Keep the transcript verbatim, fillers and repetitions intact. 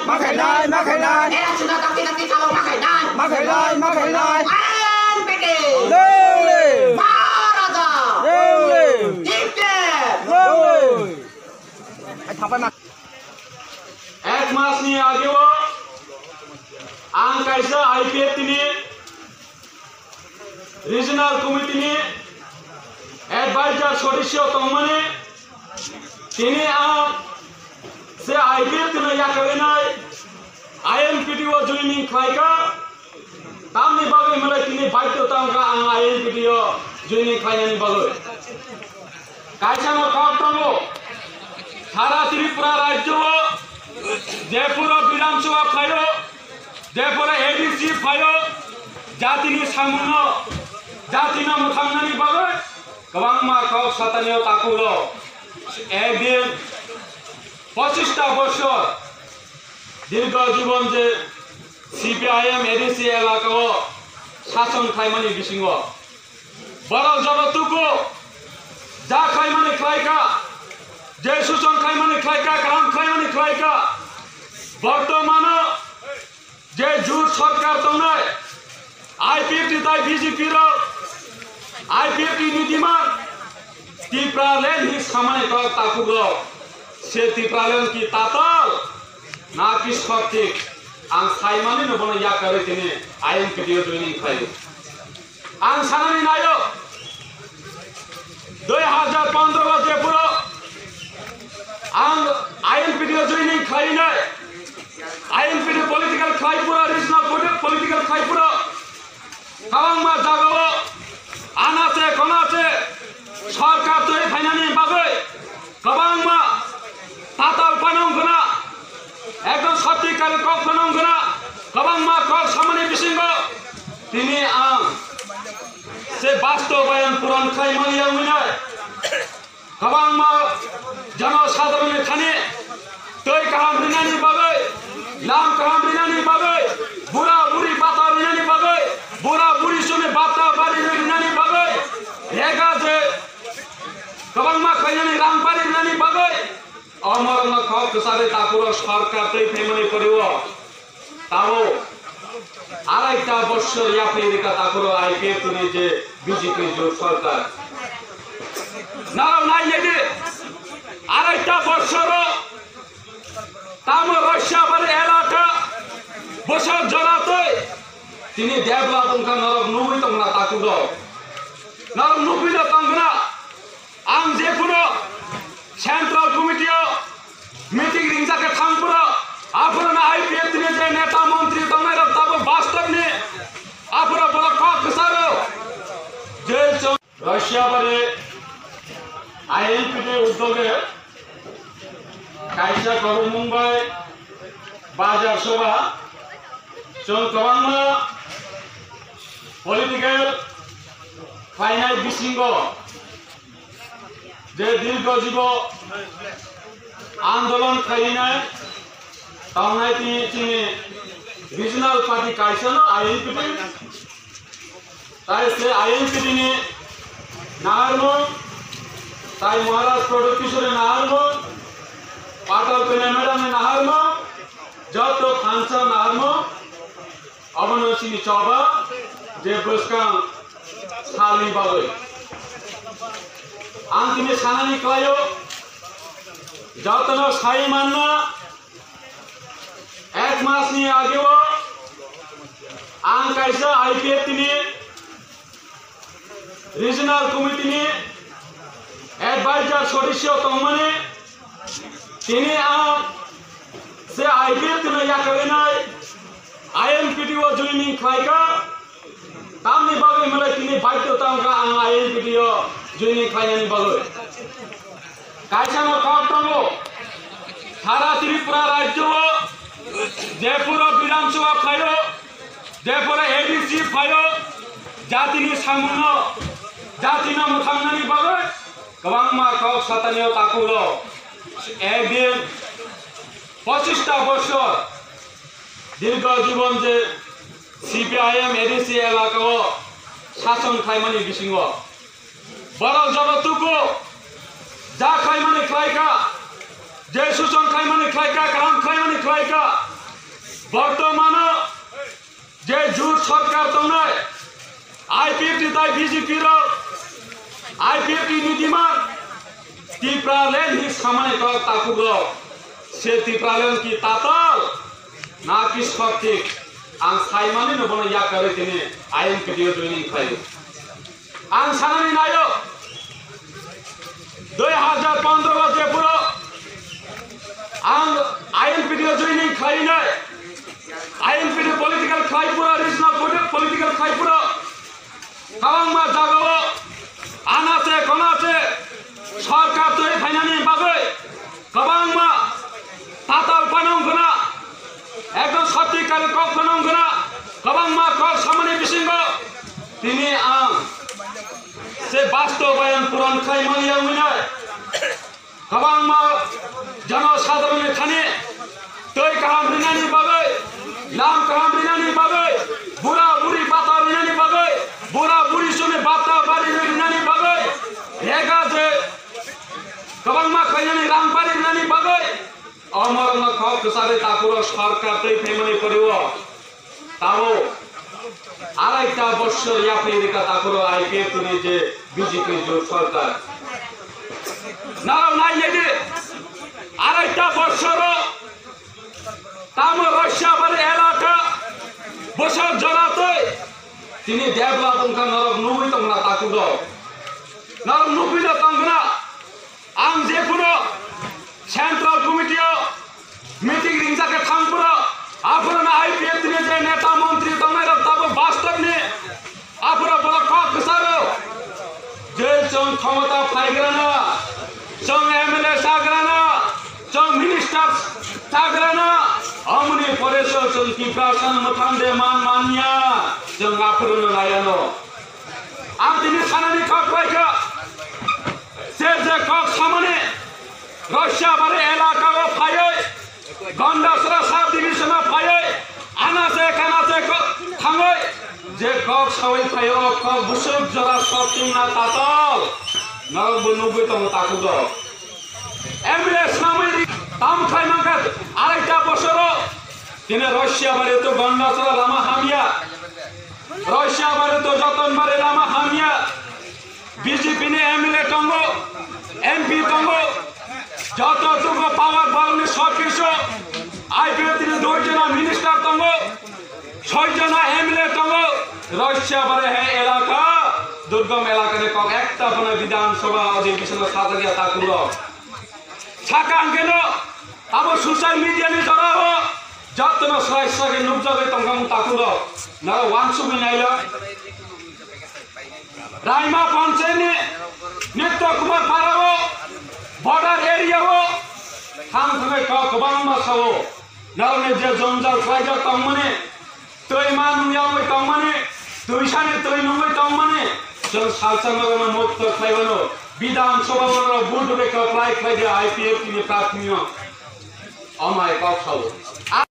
Ma khainai, ma khainai. Era chuna dakti dakti chalo ma khainai. Ma khainai, ma khainai. N P T. Dole. Maharaja. Dole. Chief Guest. Dole. Ek masni ageo ang kaisa I P F T ni Regional Committee ni advisor sodisyo tongmani tini ang se I P F T no yakarwi nai I N P T o joining khlaika. Tamni bagwi hwnle tini baidhota wngkha ang I N P T o joining khlainani bagwi. Kaisano kok tongo, sara Tripura rajyo o jephuru Bidhan Sabha phaio, jephuru A D C phaio, jatini samungno, jatino mwthangnani bagwi kwbangma kok satanio takhuk rok. Ekdin pochista bosor dirgho jibon je C P I M A D C elaka o sason khlaimani bisingo borok joto tuku ja khlaimani khlaika, je suchon khlaimani khlaika, kaham khlaimani khlaika, bortomano je jut sorkar tongnai I P F T tai B J P rok, I P F T ni demand Tipraland hi samani kok takhuk rok, se Tipraland ki tatal na ki soptik ang saimani no bono yakarwi tini I N P T o joining khlaio. Ang sanani naio, dui hajar pondro o jephuru ang I N P T o joining khlainai, I N P T political khlai phuru, regional political khlai phuru kwbangma jagao anache konache sorkar twi phainani bagwi kwbangma tatal phano wngkhwna, ekdom sotti kari kok phano wngkhwna, kwbangma kok samani bisingo tini ang se bastobayan puran khai manya wngwi nai. Kwbangma jono sadharonni thani twi kaham rinani bagwi, lam kaham rinani bagwi, bura buri bata rinani bagwi, bura buri sumi bata bari rinani bagwi, rega je kwbangma khainani rang bari rinani bagwi, omorno kok kwchari takhuro sorkar twi phaimani poriwo. Tamo araita bossor yapri rika takhuro I P F T ni je B J P jot sorkar. Narok nai nai di, araita bossoro tamo Russia bari elaka bosor jora twi tini develop wngkha norok nugwi tongna takhuro. Norok nugwi no tongna. Ang jephuru Central Committee o meeting ringjak khe thang phuru, aphuru no I P F T ni je neta montri tongnai rok tabuk bastop ni aphuru borok kok kwcharo je chwng Russia bari I N P T uddoge kaisa khobor Mumbai Bajar Sabha chwng kwbangma political khlainai bisingo je dirgho jibo andolon khlainai tongnai tini chini regional party kaisa no I N P T, tai se I N P T ni naharmung, tai Maharaj Pradyot Kishore naharmung, Patal Kanya Madam ni naharmung, joto thansa naharmung, Abono chini choba je bwskang salni bagwi. Ang tini sanani klaio, jotono sai manna, ek masni ageo ang kaisa I P F T ni Regional Committee ni advisor sodisyo tongmani tini ang se I P F T no yakarwi nai I N P T o joining khlaika. Tamni bagwi hwnle tini baidhota wngkha ang I N P T o joining khlainani bagwi. Kaisa no kok tongo, sara Tripura rajyo o jephuru Bidhan Sabha phaio, jephuru A D C phaio, jatini samungno, jatino mwthangnani bagwi kwbangma kok satanio takhuk rok. Ekdin pochista bosor dirgho jibon je C P I M A D C elaka o sason khlaimani bisingo borok joto tuku ja khlaimani khlaika, je suchon khlaimani khlaika, kaham khlaimani khlaika, Bortomano je jut sorkar tongnai, I P F T tai B J P rok, I P F T ni demand, Tipraland hi samani kok takhuk rok, se Tipraland ki tatal, na ki sokti, ang saimani no bono yakarwi tini I N P T o joining khlaio. Ang sanani naio, dui hajar pondro o jephuru ang I N P T o joining khlainai, I N P T political khlai phuru, regional political khlai phuru, kwbangma jagao anache konache sorkar twi phainani bagwi kwbangma tatal phano wngkhwna, ekdom sotti kari kok phano wngkhwna, kwbangma kok samani bisingo tini ang se bastobayan puran khai manya wngwi nai. Kwbangma jano sadharonni thani twi kaham rinani bagwi, lam kaham rinani bagwi, bura buri bata rinani bagwi, bura buri sumi bata bari rinani bagwi, lega je kwbangma khainani rang bari rinani bagwi, omorno kok kwchari takhuro sorkar twi phaimani poriwo. Tabo araita bossor yapri rika takhuro I P F T ni je B J P jot sorkar. Narao nai nai di, araita bossoro tamo Rosia bari elaka bosor jora twi tini develop wngkha norok nugwi tongna takhuro. Norok nugwi no tongna. Ang jephuru Central Committee o meeting ringjak khe thang phuru, aphuru no I P F T ni je neta montri tongnai rok tabuk bastop ni aphuru borok kok kwcharo je chwng khomota phaigrana, chwng M L A chagrana, chwng minister chagrana, omoni pore so chwng Tiprasa mwthang de man manya, chwng aphuru no naiano. Ang tini sanani kok khlaikha, je je kok samani Rosia bari elaka o phaiwi, Gondasra sub division o phaiwi, anache kanache kok thangwi, je kok sawi phaiwi o kok busuk jora sokchungna tatal, norok bo nugwi tongo takhuk rok. M L A swnamwi ri-, tam khlai mankha, araita bosoro tini Rosia bari to Gondasra lama hamya. Rosia bari to joton bari lama hamya. B J P ni M L A tongo, M P tongo, joto tugo power bol ni sob kisu. I P F T ni doi jona minister tongo, soi jona M L A tongo. Rosia bari he elaka, durgom elaka ni kok ekta phano Bidhan Sabha adhibeshon o sajagya takhuk rok. Saka hwnkhe no abo social media ni jora o jotono srai srai nukjagwi tongkha mung takhuk rok. Naro wansugwi naila. Raima Panchayat ni Nitya Kumar Para o border area o thang thangwi kok kwbangma sao. Naro ni je jongjal khlaijak tongmani. Twi ma nung yaui tongmani, twi sani twi nungwi tongmani, chwng salsa nogorno mukto khlaiwano, Bidhan Sabha o vote rwkha apply khlaidi I P F T ni prarthino. Amai kok sao.